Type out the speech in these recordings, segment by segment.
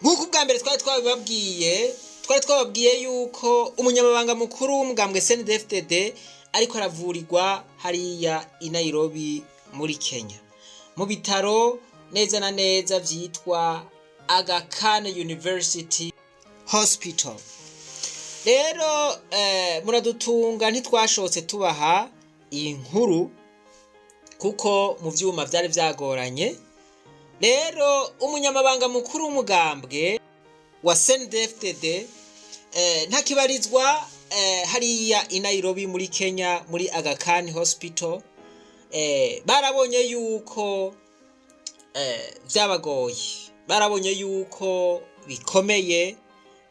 Nk'uko ubwa mbere twari twabibabwiye, twari twababwiye yuko umunyamabanga mukuru w'umugambwe CNDD-FDD ariko aravurirwa hariya i Nairobi muri Kenya, mu bitaro neza na neza vyitwa Aga Khan University Hospital. Rero muradutunga, ntitwashotse tubaha iyi nkuru kuko mu vyuma vyari vyagoranye. Rero umunyamabanga mukuru w'umugambwe wa CNDD-FDD ntakibarizwa hariya i Nairobi muri Kenya muri Aga Khan Hospital. Barabonye yuko vyabagoye, barabonye yuko bikomeye,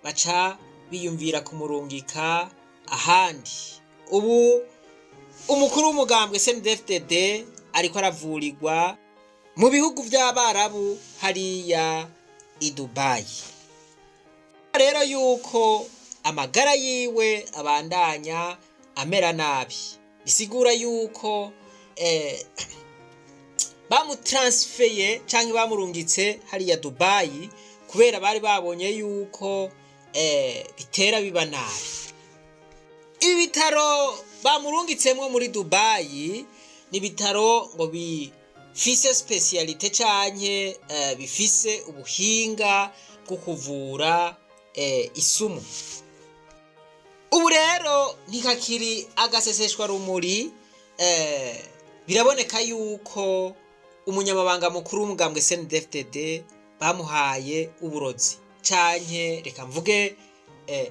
baca biyumvira kumurungika ahandi. Ubu umukuru w'umugambwe CNDD-FDD ariko aravurirwa mu bihugu vy'Abarabu hariya i Dubai. Rero yuko amagara yiwe abandanya amera nabi, bisigura yuko bamutransfeye canke bamurungitse hariya Dubai kubera bari babonye yuko bitera biba nabi. Ibi bitaro bamurungitsemwo muri Dubai ni ibitaro ngo bifise spécialité canke bifise ubuhinga bwo kuvura isumu. Ubu rero ntikakiri agaseseshwa rumuri, biraboneka yuko umunyamabanga mukuru w'umugambwe CNDD-FDD bamuhaye uburozi canke reka mvuge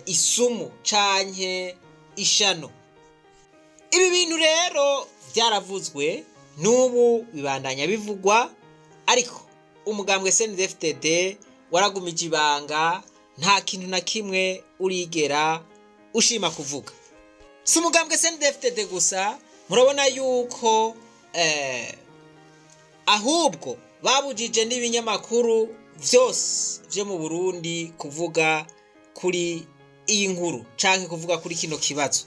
isumu canke ishano. Ibi bintu rero vyaravuzwe, n'ubu bibandanya bivugwa, ariko umugambwe CNDD-FDD waragumije ibanga, nta kintu na kimwe urigera ushima kuvuga. Si umugambwe CNDD-FDD gusa, murabona yuko ahubwo babujije n'ibinyamakuru vyose vyo mu Burundi kuvuga kuri iyi nkuru canke kuvuga kuri kino kibazo.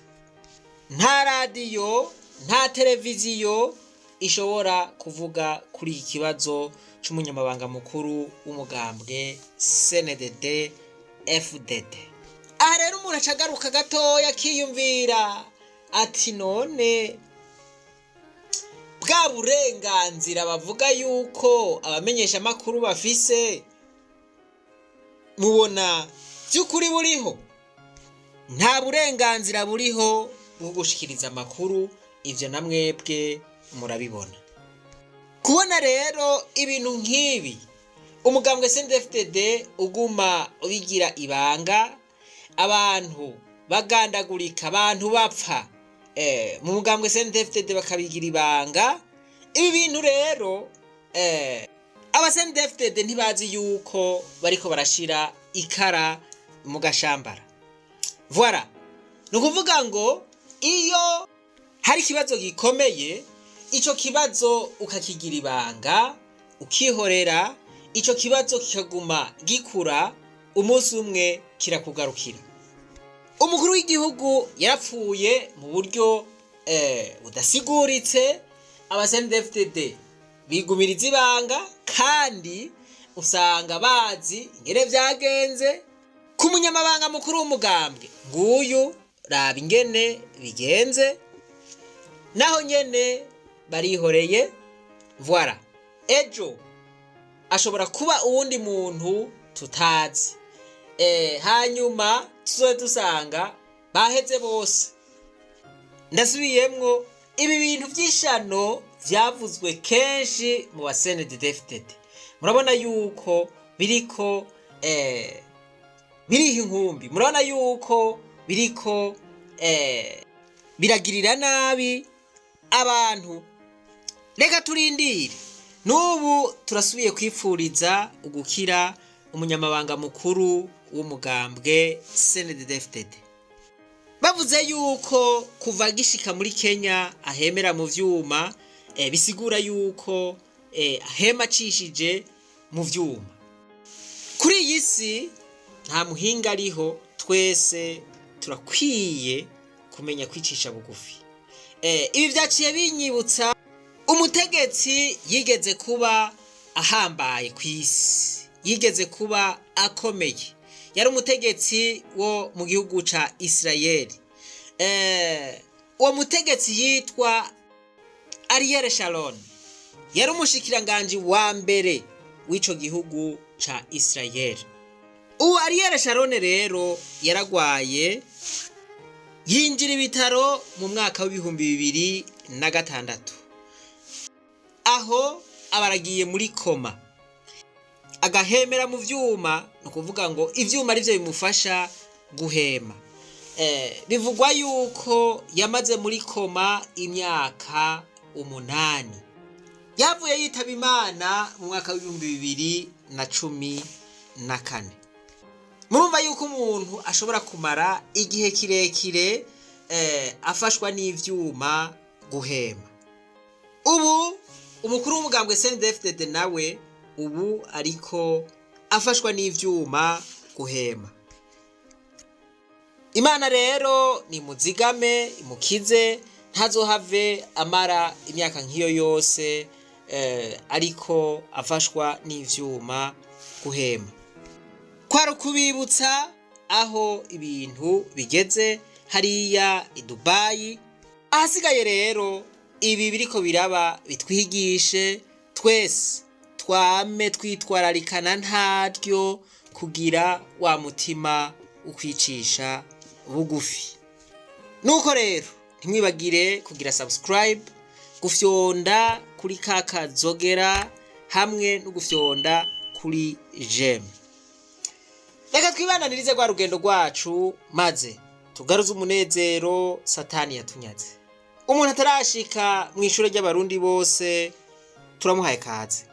Nta radiyo, nta televiziyo ishobora kuvuga kuri iki kibazo c'umunyamabanga mukuru w'umugambwe CNDD FDD. Aha rero umuntu acagaruka gatoya akiyumvira ati: "None bwa burenganzira bavuga yuko abamenyeshamakuru bafise, mubona by'ukuri buriho?" Nta burenganzira buriho bwo gushikiriza amakuru, ivyo na mwebwe murabibona. Kubona rero ibintu nk'ibi umugambwe CNDD-FDD uguma ubigira ibanga, abantu bagandagurika, abantu bapfa mu mugambwe CNDD-FDD bakabigira ibanga, ibi bintu rero aba CNDD-FDD ntibazi yuko bariko barashira ikara mu gashambara. Voilà, ni ukuvuga ngo iyo hari ikibazo gikomeye, ico kibazo ukakigira ibanga, ukihorera, ico kibazo kikaguma gikura, umunsi umwe kirakugarukira. Umukuru w'igihugu yarapfuye mu buryo budasiguritse, aba CNDD-FDD bigumiriza ibanga, kandi usanga bazi ingene vyagenze. Ku munyamabanga mukuru w'umugambwe nguyu, raba ingene bigenze, naho nyene barihoreye. Voilà, ejo ashobora kuba uwundi muntu tutazi, hanyuma tuzobe dusanga baheze bose. Ndasubiyemwo, ibi bintu vy'ishano vyavuzwe kenshi mu ba CNDD-FDD, murabona yuko Biriko biriha inkumbi. Murabona yuko biriko biragirira nabi abantu. Reka turindire. N'ubu turasubiye kwipfuriza ugukira umunyamabanga mukuru w'umugambwe CNDD-FDD. Bavuze yuko kuva agishika muri Kenya ahemera mu vyuma, bisigura yuko ahema acishije mu vyuma. Kuri iyi si nta muhinga ariho, twese turakwiye kumenya kwicisha bugufi. Ibi vyaciye binyibutsa umutegetsi yigeze kuba ahambaye ku isi, yigeze kuba akomeye, yari umutegetsi wo mu gihugu ca Isirayeli. Uwo mutegetsi yitwa Ariel Sharon, yari umushikiranganji wa mbere w'ico gihugu ca Isirayeli. Uwo Ariel Sharon rero yaragwaye, yinjira ibitaro mu mwaka w'2006, aho abaragiye muri koma, agahemera mu vyuma. Ni ukuvuga ngo ivyuma arivyo bimufasha guhema. Bivugwa yuko yamaze muri koma imyaka 8. Yavuye yitaba Imana mu mwaka w'2014. Murumva yuko umuntu ashobora kumara igihe kirekire afashwa n'ivyuma guhema. Ubu umukuru w'umugambwe CNDD-FDD nawe ubu ariko afashwa n'ivyuma guhema. Imana rero nimuzigame, imukize, ntazohave amara imyaka nk'iyo yose ariko afashwa n'ivyuma guhema. Kwari ukubibutsa aho ibintu bigeze hariya i Dubayi. Ahasigaye rero ibi biriko biraba bitwigishe twese, twame twitwararikana ntaryo kugira wa mutima ukwicisha bugufi. Nuko rero ntimwibagire kugira subscribe, gufyonda kuri ka kazogera hamwe no gufyonda kuri j'aime. Reka twibananirize rwa rugendo rwacu, maze tugaruze umunezero Satani yatunyaze. Umuntu atarashika mu ishure ry'Abarundi bose, turamuhaye kaze.